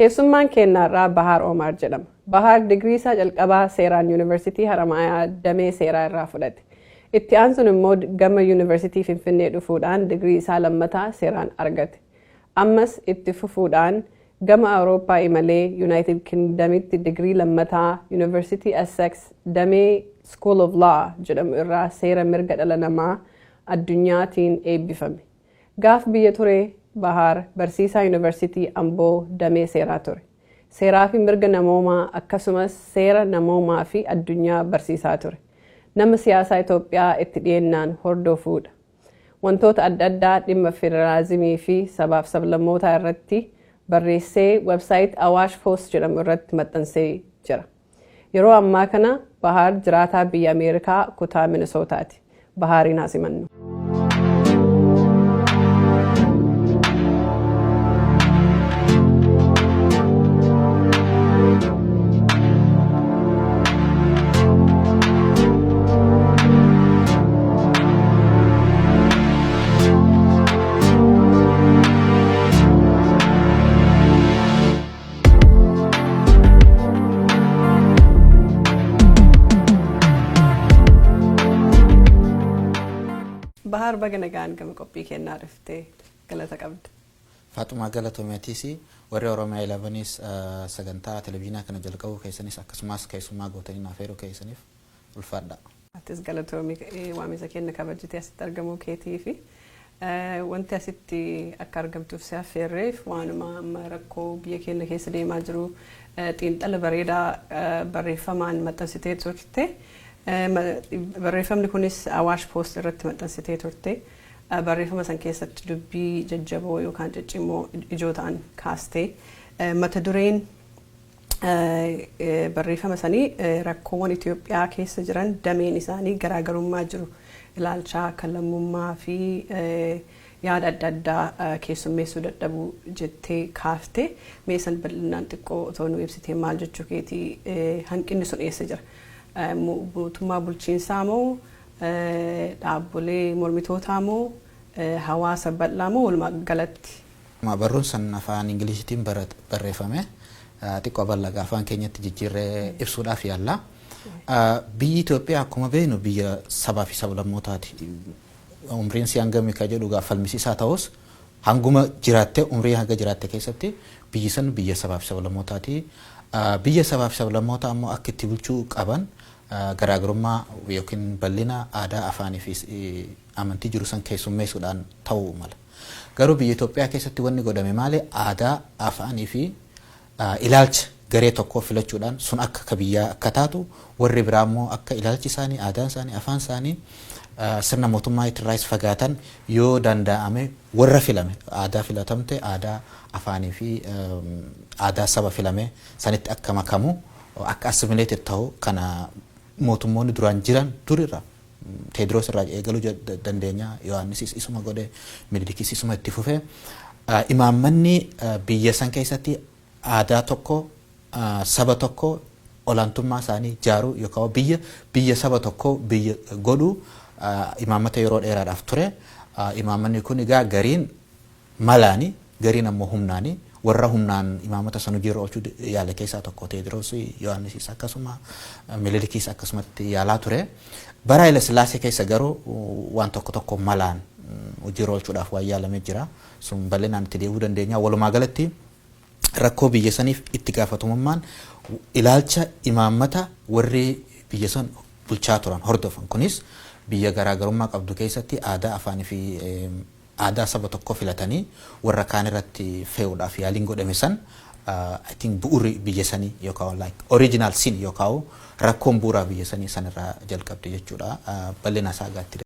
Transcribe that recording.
Keessummaan keenya irraa Bahaar Omaar jedhama. Bahaar digirii isaa jalqabaa seeraan Yuunivarsiitii Haramaayaa damee seeraa irraa fudhate. Itti aansuun immoo gama Yuunivarsiitii Finfinnee dhufuudhaan digirii isaa lammataa seeraan argate. Ammas itti fufuudhaan gama Awurooppaa imalee Yuunaayitid Kingdamitti digirii lammataa Yuunivarsiitii Essex damee School of Law jedhamu irraa seera mirga dhala namaa addunyaatiin eebbifame. Gaaf biyya ture Bahaar barsiisaa Yuunivarsiitii Amboo damee seeraa ture. Seeraa fi mirga namoomaa akkasumas seera namoomaa fi addunyaa barsiisaa ture. Nama siyaasaa Itoophiyaa itti dhiyeennaan hordofuudha. Wantoota adda addaa dhimma federaalizimii fi sabaaf sablammootaa irratti barreessee website Awaash Post jedhamu irratti maxxansee jira. Yeroo ammaa kana Bahaar jiraataa biyya Ameerikaa kutaa Minisootaati. Bahaariin haa simannu. Bahaar, baga nagaan gama qophii kennaa dhuftee, galata qabda. Faaxumaa, galatoomeetiis. Warri Oromiyaa 11s sagantaa televizyiinaa kana jalqabuu keessanis akkasumas keessummaa gootanii naaf eeruu keessaniif ulfaadha. Atis galatoomii, waamicha keenya kabajitee asitti argamuu keetii fi wanti asitti akka argamtuuf si affeerreef waanuma amma rakkoo biyya keenya keessa deemaa jiru xiinxala bareedaa barreeffamaan maxxansitee turte. Barreeffamni kunis Awaash Post irratti maxxansitee turte. Barreeffama san keessatti dubbii jajjaboo yookaan ciccimoo ijoo ta'an kaastee, mata dureen barreeffama sanii "Rakkoowwan Itoophiyaa keessa jiran dameen isaanii garaagarummaa jiru ilaalchaa kan lammummaa fi yaada adda addaa keessummeessuu dadhabuu" jettee kaaftee, mee san bal'inaan xiqqoo otoo nu ibsitee, maal jechuu keetii? Hanqinni sun eessa jira? Mootummaa bulchiinsaa moo, dhaabbolee mormitootaa moo, hawaasa bal'aa moo, walumaa galatti? Barruun san afaan Ingiliziitiin barreeffame. Xiqqoo bal'aa afaan keenyatti jijjiirree ibsuudhaaf yaalla. Biyyi Itoophiyaa akkuma beeknu biyya sabaa fi sablammootaati. Umriin si hangami ka jedhu gaaf falmisiisaa ta'us, hanguma jiraatte, umrii hanga jiraatte keessatti biyyi san biyya sabaa fi sablammootaati. Biyya sabaa fi sablammootaa ammoo akka itti bulchuu qaban garaagarummaa yookiin bal'ina aadaa, afaanii fi amantii jiru san keessummeessuudhaan ta'uu mala. Garuu biyya Itoophiyaa keessatti wanni godhame maali? Aadaa, afaanii fi ilaalcha garee tokkoo filachuudhaan sun akka ka biyyaa akka taatu, warri biraa immoo akka ilaalchi isaanii, aadaan isaanii, afaan isaanii sirna mootummaa irraas fagaatan, yoo danda'ame warra filame, aadaa filatamte, aadaa, afaanii fi aadaa saba filame sanitti akka makamu, akka assimilated ta'u kana mootummoonni duraan jiran durirra Teediroos irraa eegaluu dandeenya. Yohaannisis isuma godhe, Minilikis isuma itti fufe. Imaammanni biyya san keessatti aadaa tokko, saba tokko olaantummaa isaanii jaaruu yookaan biyya saba tokko biyya godhuu imaammata yeroo dheeraadhaaf ture. Imaammanni kun egaa gariin malaani, gariin ammoo humnaani. Warra humnaan imaammata san hojiirra oolchuu yaale keessaa tokko Teediroos, Yohaannisis akkasuma, Minilikis akkasumatti yaalaa ture. Bara Haile Sillaasee keessa garuu waan tokko tokko malaan hojiirra oolchuudhaaf waan yaalamee jira. Sun bal'inaan itti deebi'uu dandeenya. Walumaa galatti rakkoo biyya saniif itti gaafatamummaan ilaalcha imaammata warri biyya san bulchaa turan hordofan. Kunis biyya garaagarummaa qabdu keessatti aadaa, afaanii fi aadaa saba tokko filatanii warra kaan irratti fe'uudhaaf yaaliin godhame san, I think, bu'uurri biyya sanii yookaan like original sin yookaan rakkoon bu'uuraa biyya sanii sanirraa jalqabde jechuudha. Bal'ina isaa gaatti.